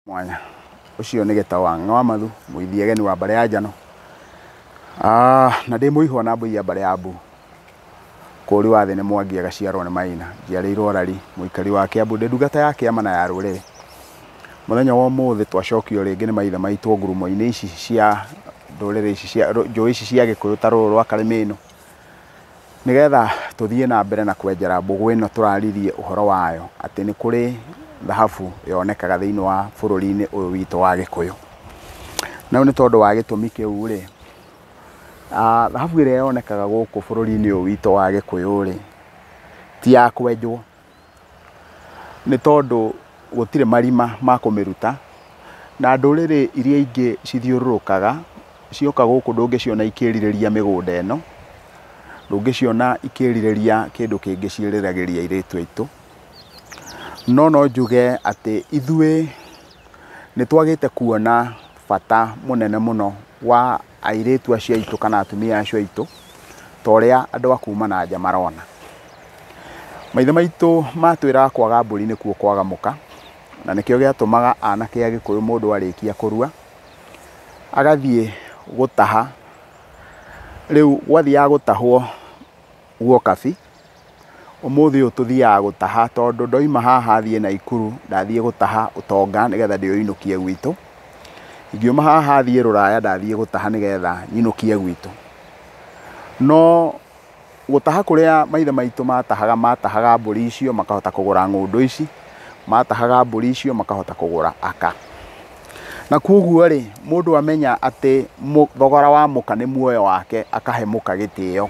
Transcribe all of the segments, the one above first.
Mwanya ũcio nĩ Gĩtaũ wa Ng'amathu mũithiegeni wa mbarĩ ya Njano, na ndĩ mũihwa na mbũi ya mbarĩ ya Mbu. Kũri wa thĩ nĩ Mwangi agaciarwo nĩ Maina, njiarĩirwo Rari, mũikari wa Kĩambu, ndĩ ndungata ya kĩama na ya rũrĩrĩ. Mũthenya wa ũmũthĩ twacokio rĩngĩ nĩ maithe maitũ ngurumo-inĩ ici cia ndũrĩrĩ ici cia njũĩ ici cia Gĩkũyũ ta rũrũ rwa Karĩmĩnũ, nĩgetha tũthiĩ na mbere na kwenjera mbũgũ ĩno tũraririe ũhoro wayo atĩ nĩ kũrĩ thahabu yonekaga thĩinĩ wa bũrũri-inĩ ũyũ witũ wa Gĩkũyũ. Na nĩ tondũ wa gĩtũmi kĩu rĩ, thahabu ĩrĩa yonekaga gũkũ bũrũri-inĩ ũyũ witũ wa Gĩkũyũ rĩ, ti ya kwenjwo, nĩ tondũ gũtirĩ marima ma kũmĩruta, na ndũrĩrĩ iria ingĩ cithiũrũrũkaga cioka gũkũ ndũngĩciona ikĩrirĩria mĩgũnda ĩno, ndũngĩciona ikĩrirĩria kĩndũ kĩngĩ ciĩriragĩria airĩtu aitũ. No no njuge atĩ ithuĩ nĩ twagĩte kuona bata mũnene mũno wa airĩtu acio aitũ kana atumia acio aitũ ta ũrĩa andũ a kuma na nja marona. Maithe maitũ matwĩraga kwaga mbũri nĩkuo kwaga mũka, na nĩkĩo gĩatũmaga anake a Gĩkũyũ mũndũ arĩkia kũrua agathiĩ gũtaha. Rĩu gwathiaga gũtahwo guokabi, ũmũthĩ ũyũ tũthiaga gũtaha tondũ ndoima haha thiĩ Naikuru ndathiĩ gũtaha ũtonga nĩgetha ndĩũinũkie gwitũ. Ingiuma haha thiĩ Rũraya ndathiĩ gũtaha nĩgetha nyinũkie gwitũ. No gũtaha kũrĩa maithe maitũ matahaga, matahaga mbũri icio makahota kũgũra ng'ũndũ ici, matahaga mbũri icio makahota kũgũra aka. Na koguo rĩ, mũndũ amenya atĩ thogora wa mũka nĩ muoyo wake, akahe mũka gĩtĩo.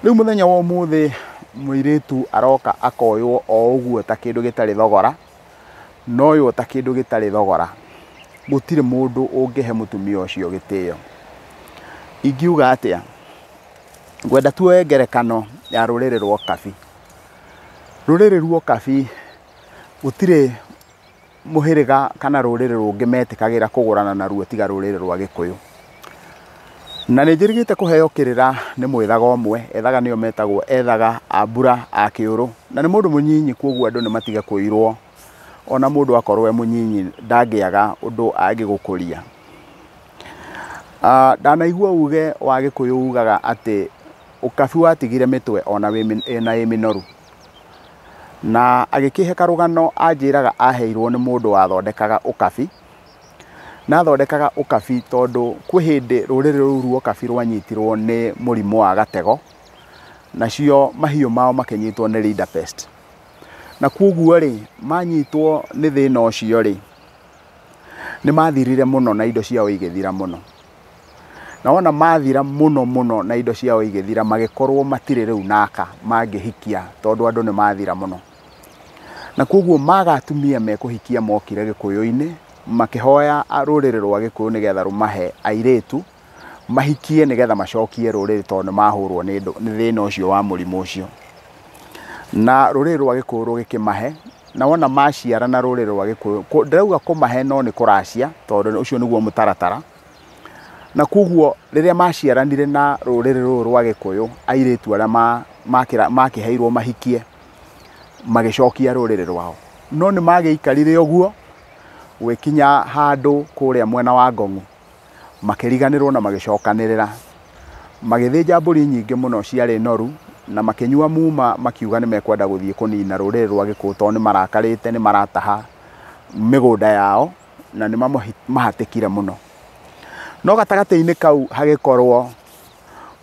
Rĩu mũthenya wa ũmũthĩ mũirĩtu aroka akoywo o ũguo ta kĩndũ gĩtarĩ thogora, noywo ta kĩndũ gĩtarĩ thogora. Gũtirĩ mũndũ ũngĩhe mũtumia ũcio gĩtĩo. Ingiuga atĩa? Ngwenda tuoe ngerekano ya rũrĩrĩ rwa Kabi. Rũrĩrĩ rwa Kabi gũtirĩ mũhĩrĩga kana rũrĩrĩ rũngĩ metĩkagĩra kũgũrana naruo tiga rũrĩrĩ rwa Gĩkũyũ. Na nĩ njĩrĩgĩte kũheo kĩrĩra nĩ mwĩthaga ũmwe, ethaga nĩo metagwo ethaga a mbura a kĩũrũ, na nĩ mũndũ mũnyinyi koguo andũ nĩ matige kũirwo, ona mũndũ akorwo e mũnyinyi ndangĩaga ũndũ angĩgũkũria. Ndanaigua uge wa Gĩkũyũ ugaga atĩ ũkabi watigire mĩtwe ona ĩna ĩ mĩnoru. Na agĩkĩhe karũgano anjĩraga aheirwo nĩ mũndũ wathondekaga ũkabi, na athondekaga ũkabi tondũ kwĩ hĩndĩ rũrĩrĩ rũu rwa ũkabi rwanyitirwo nĩ mũrimũ wa gatego, nacio mahiũ mao makĩnyitwo nĩ rinderpest. Na koguo rĩ, manyitwo nĩ thĩna ũcio rĩ, nĩ mathirire mũno na indo ciao igĩthira mũno. Na wona mathira mũno mũno na indo ciao igĩthira, magĩkorwo matirĩ rĩu naka mangĩhikia tondũ andũ nĩ mathira mũno. Na koguo maga atumia mekũhikia mokire Gĩkũyũ-inĩ, makĩhoya rũrĩrĩ rwa Gĩkũyũ nĩgetha rũmahe airĩtu mahikie nĩgetha macokie rũrĩrĩ tondũ nĩ mahũrwo nĩ thĩna ũcio wa mũrimũ ũcio. Na rũrĩrĩ rwa Gĩkũyũ rũgĩkĩmahe, na wona maciara na rũrĩrĩ rwa Gĩkũyũ, ndĩrauga kũmahe no nĩ kũracia tondũ ũcio nĩguo mũtaratara. Na koguo rĩrĩa maciaranire na rũrĩrĩ rũrũ rwa Gĩkũyũ, airĩtu arĩa makĩheirwo mahikie magĩcokia rũrĩrĩ rwao. No nĩ magĩikarire ũguo gwĩkinya handũ kũrĩa mwena wa Ngong'u, makĩriganĩrwo na magĩcokanĩrĩra, magĩthĩnja mbũri nyingĩ mũno ciarĩ noru, na makĩnyua muma makiuga nĩ mekwenda gũthiĩ kũnina rũrĩrĩ rwa Gĩkũyũ tondũ nĩ marakarĩte, nĩ marataha mĩgũnda yao na nĩ mahatĩkire mũno. No gatagatĩ-inĩ kau hagĩkorwo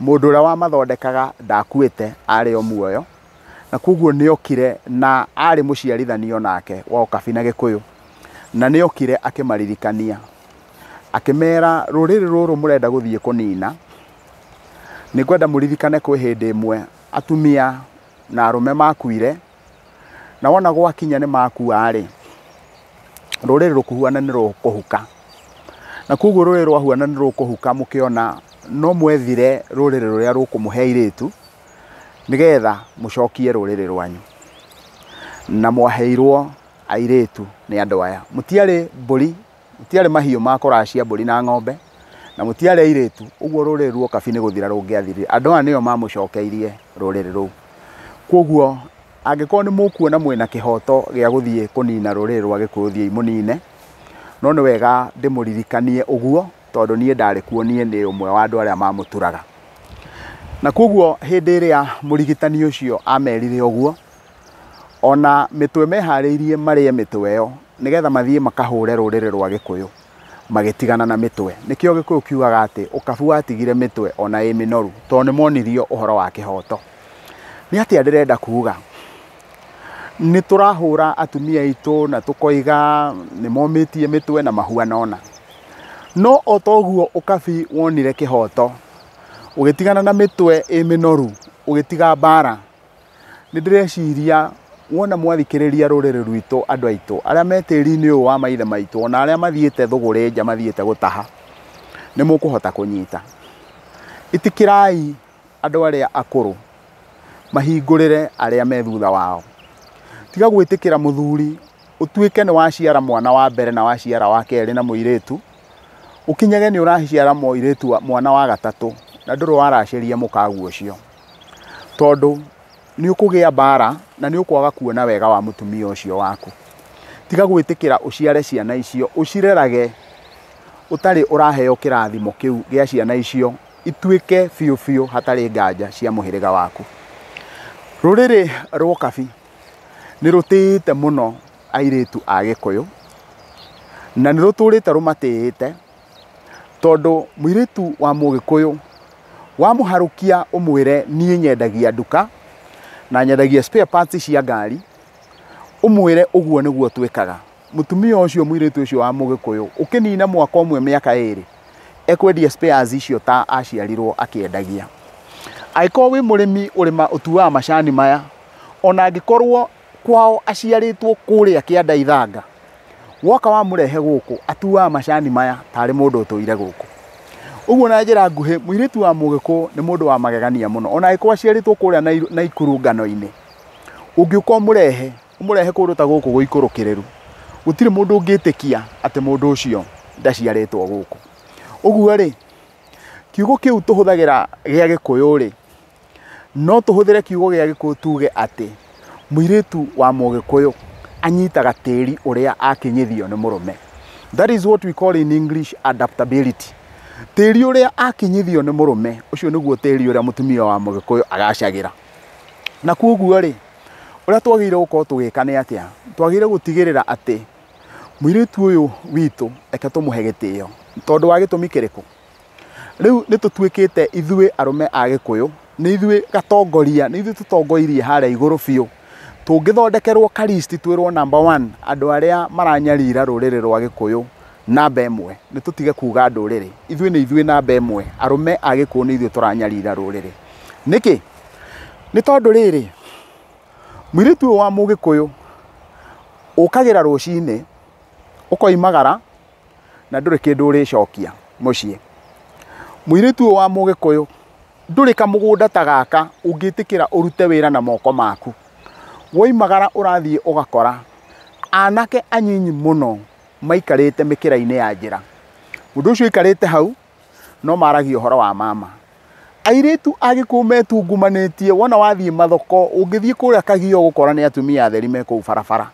mũndũ ũrĩa wamathondekaga ndakuĩte, arĩ o muoyo, na koguo nĩokire na arĩ mũciarithanio nake wa ũkabi na Gĩkũyũ, na nĩokire akĩmaririkania, akĩmera rũrĩrĩ rũrũ mũrenda gũthiĩ kũnina, nĩngwenda mũririkane kwĩ hĩndĩ ĩmwe atumia na arũme makuire, na wona gwakinya nĩ makua rĩ, rũrĩrĩ rũkũhuana nĩ rũkũhuka. Na koguo rũrĩrĩ rwahuana nĩ rũkũhuka, mũkĩona no mwethire rũrĩrĩ rũrĩa rũkũmũhe airĩtu nĩgetha mũcokie rũrĩrĩ rwanyu. Na mwaheirwo airĩtu nĩ andũ aya. Mũtiarĩ mbũri, mũtiarĩ mahiũ ma kũracia mbũri na ng'ombe, na mũtiarĩ airĩtu, ũguo rũrĩrĩ rwa ũkabi nĩ gũthira rũngĩathirire. Andũ aya nĩo mamũcokeirie rũrĩrĩ rũu. Koguo angĩkorwo nĩ mũkuona mwĩna kĩhoto gĩa gũthiĩ kũnina rũrĩrĩ rwa Gĩkũyũ, thiĩi mũnine. No nĩ wega ndĩmũririkanie ũguo tondũ niĩ ndarĩ kuo, niĩ nĩ ũmwe wa andũ arĩa mamũturaga. Na koguo hĩndĩ ĩrĩa mũrigitani ũcio amerire ũguo, ona mĩtwe meharĩirie marĩe mĩtwe ĩyo nĩgetha mathiĩ makahũre rũrĩrĩ rwa Gĩkũyũ, magĩtigana na mĩtwe. Nĩkĩo Gĩkũyũ kiugaga atĩ ũkabu watigire mĩtwe ona ĩ mĩnoru, tondũ nĩ monirio ũhoro wa kĩhoto. Nĩ atĩa ndĩrenda kuga? Nĩ tũrahũra atumia aitũ na tũkoiga nĩ momĩtie mĩtwe na mahuana ona. No o toguo ũkabi wonire kĩhoto, ũgĩtigana na mĩtwe ĩ mĩnoru, ũgĩtiga mbara. Nĩ ndĩreciria wona mwathikĩrĩria rũrĩrĩ rwitũ, andũ aitũ arĩa me tĩri-inĩ ũyũ wa maithe maitũ, ona arĩa mathiĩte thũgũrĩ nja mathiĩte gũtaha, nĩ mũkũhota kũnyita. Ĩtĩkĩrai andũ arĩa akũrũ mahingũrĩre arĩa me thutha wao. Tiga gwĩtĩkĩra mũthuri ũtuĩke nĩ waciara mwana wa mbere na waciara wa kerĩ na mũirĩtu, ũkinyage nĩ ũraciara mũirĩtu mwana wa gatatũ na ndũrĩ waracĩria mũkaguo ũcio, tondũ nĩ ũkũgĩa mbara na nĩ ũkwaga kuona wega wa mũtumia ũcio waku. Tiga gwĩtĩkĩra ũciare ciana icio, ũcirerage ũtarĩ ũraheo kĩrathimo kĩu gĩa ciana icio ituĩke biũ biũ hatarĩ nganja cia mũhĩrĩga waku. Rũrĩrĩ rwa Ũkabi nĩ rũtĩĩte mũno airĩtu a Gĩkũyũ, na nĩ rũtũrĩte rũmatĩĩte, tondũ mũirĩtu wa Mũgĩkũyũ wamũharũkia ũmwĩre niĩ nyendagia nduka na nyendagia spare parts cia ngari, ũmwĩre ũguo nĩguo twĩkaga. Mũtumia ũcio, mũirĩtu ũcio wa Mũgĩkũyũ, ũkĩnina mwaka ũmwe mĩaka ĩrĩ, ekwendia spares icio ta aciarirwo akĩendagia. Angĩkorwo wĩ mũrĩmi ũrĩma ũtuaga macani maya, ona angĩkorwo kwao aciarĩtwo kũrĩa kĩanda ithanga, woka wamũrehe gũkũ atuaga macani maya tarĩ mũndũ ũtũire gũkũ. Ũguo na njĩra nguhĩ, mũirĩtu wa Mũgĩkũyũ nĩ mũndũ wa magegania mũno. Ona angĩkorwo aciarĩtwo kũrĩa Naikuru ngano-inĩ, ũngĩũka ũmũrehe kũndũ ta gũkũ gũikũrũkĩrĩru, gũtirĩ mũndũ ũngĩtĩkia atĩ mũndũ ũcio ndaciarĩtwo gũkũ. Ũguo rĩ, kiugo kĩu tũhũthagĩra gĩa Gĩkũyũ rĩ, no tũhũthĩre kiugo gĩa Gĩkũyũ tuge atĩ mũirĩtu wa Mũgĩkũyũ anyitaga tĩri ũrĩa akinyithio nĩ mũrũme. That is what we call in English adaptability. Tĩri ũrĩa akinyithio nĩ mũrũme, ũcio nĩguo tĩri ũrĩa mũtumia wa Mũgĩkũyũ agacagĩra. Na koguo rĩ, ũrĩa twagĩrĩire gũkorwo tũgĩka nĩ atĩa? Twagĩrĩire gũtigĩrĩra atĩ mũirĩtu ũyũ witũ reke tũmũhe gĩtĩo. Tondũ wa gĩtũmi kĩrĩkũ? Rĩu nĩ tũtuĩkĩte ithuĩ arũme a Gĩkũyũ, nĩ ithuĩ gatongoria, nĩ ithuĩ tũtongoirie harĩa igũrũ biũ. Tũngĩthondekerwo ka list twĩrwo number 1 andũ arĩa maranyarira rũrĩrĩ rwa Gĩkũyũ namba ĩmwe, nĩ tũtige kuga ndũrĩrĩ. Ithuĩ nĩ ithuĩ namba ĩmwe, arũme a Gĩkũyũ nĩ ithuĩ tũranyarira rũrĩrĩ. Nĩkĩ? Nĩ tondũ rĩrĩ, mũirĩtu ũyũ wa Mũgĩkũyũ ũkagĩra rũcinĩ, ũkoimagara na ndũrĩ kĩndũ ũrĩcokia mũciĩ. Mũirĩtu ũyũ wa Mũgĩkũyũ ndũrĩ kamũgũnda ta gaka ũngĩtĩkĩra ũrute wĩra na moko maku. Woimagara ũrathiĩ ũgakora anake anyinyi mũno maikarĩte mĩkĩra-inĩ ya njĩra. Mũndũ ũcio aikarĩte hau no maragia ũhoro wa mama. Airĩtu a Gĩkũyũ metungumanĩtie, wona wathiĩ mathoko, ũngĩthiĩ kũrĩa Kagio ũgũkora nĩ atumia atheri me kũu barabara.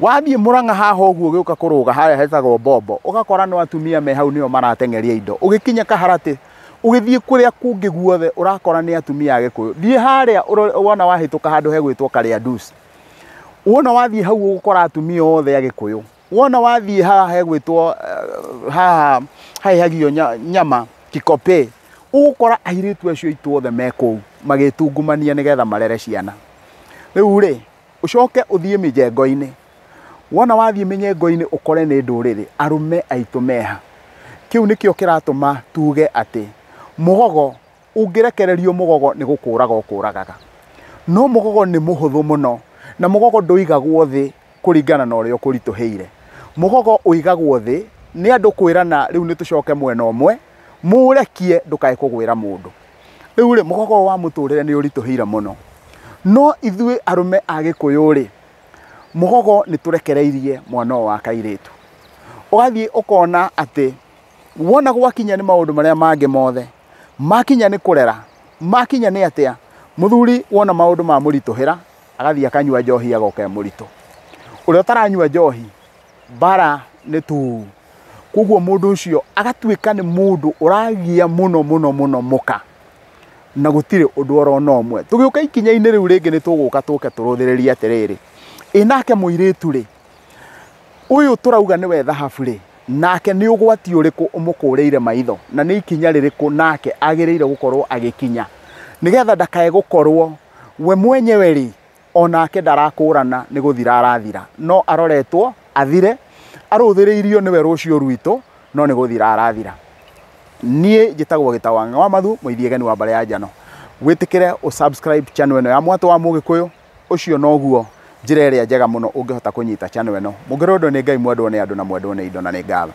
Wathiĩ Mũrang'a haha ũguo ũgĩũka kũrũga harĩa hetagwo Bombo, ũgakora no atumia me hau nĩo marateng'eria indo. Ũgĩkinya Kaharatĩ, ũgĩthiĩ kũrĩa kũngĩ guothe ũrakora nĩ atumia a Gĩkũyũ. Thiĩ harĩa wona wahĩtũka handũ hegwĩtwo Kariandusi, wona wathiĩ hau ũgũkora atumia othe a Gĩkũyũ. Wona wathiĩ haha hegwĩtwo haha hahĩhagio nyama Kikopĩ, ũgũkora airĩtu acio aitũ othe me kũu magĩtungumania nĩgetha marere ciana. Rĩu rĩ, ũcoke ũthiĩ mĩjengo-inĩ. Wona wathiĩ mĩjengo-inĩ ũkore nĩ ndũrĩrĩ, arũme aitũ meha. Kĩu nĩkĩo kĩratũma tuge atĩ mũgogo ũngĩrekererio mũgogo nĩ gũkũraga ũkũragaga. No mũgogo nĩ mũhũthũ mũno, na mũgogo ndũigagwo thĩ kũringana na ũrĩa ũkũritũhĩire. Mũgogo ũigagwo thĩ nĩ andũ kwĩrana rĩu nĩ tũcoke mwena ũmwe, mũũrekie ndũkae kũgwĩra mũndũ. Rĩu rĩ, mũgogo wa mũtũrĩre nĩ ũritũhĩire mũno. No ithuĩ arũme a Gĩkũyũ rĩ, mũgogo nĩ tũrekereirie mwana ũyũ wa kairĩtu. Ũgathiĩ ũkona atĩ wona gwakinya nĩ maũndũ marĩa mangĩ mothe, makinya nĩ kũrera, makinya nĩ atĩa, mũthuri wona maũndũ mamũritũhĩra, agathiĩ akanyua njohi agoka e mũritũ. Ũrĩa ũtaranyua njohi, mbara nĩ tu. Koguo mũndũ ũcio agatuĩka nĩ mũndũ ũragia mũno mũno mũno mũka, na gũtirĩ ũndũ oro na ũmwe. Tũgĩũka ikinya-inĩ rĩu rĩngĩ nĩ tũgũka tũke tũrũthĩrĩrie atĩrĩrĩ, ĩ nake mũirĩtu rĩ, ũyũ tũrauga nĩwe thahabu rĩ, nake nĩ ũgwati ũrĩkũ ũmũkũrĩire maitho, na nĩ ikinya rĩrĩkũ nake agĩrĩire gũkorwo agĩkinya nĩgetha ndakae gũkorwo we mwenyewe rĩ, onake ndarakũrana nĩ gũthira arathira, no aroretwo athire, arũthĩrĩirio nĩwe rũciũ rwitũ, no nĩ gũthira arathira. Niĩ njĩtagwo Gĩtawang'a wa Mathu, mũithiegeni wa mbarĩ ya Njano. Wĩtĩkĩre ũ-subscribe channel ĩno ya Mwatũ wa Mũgĩkũyũ, ũcio noguo njĩra ĩrĩa njega mũno ũngĩhota kũnyita channel ĩno. Mũngĩrwendwo nĩ Ngai, mwendwo nĩ andũ, na mwendwo nĩ indo, na nĩ ngatho.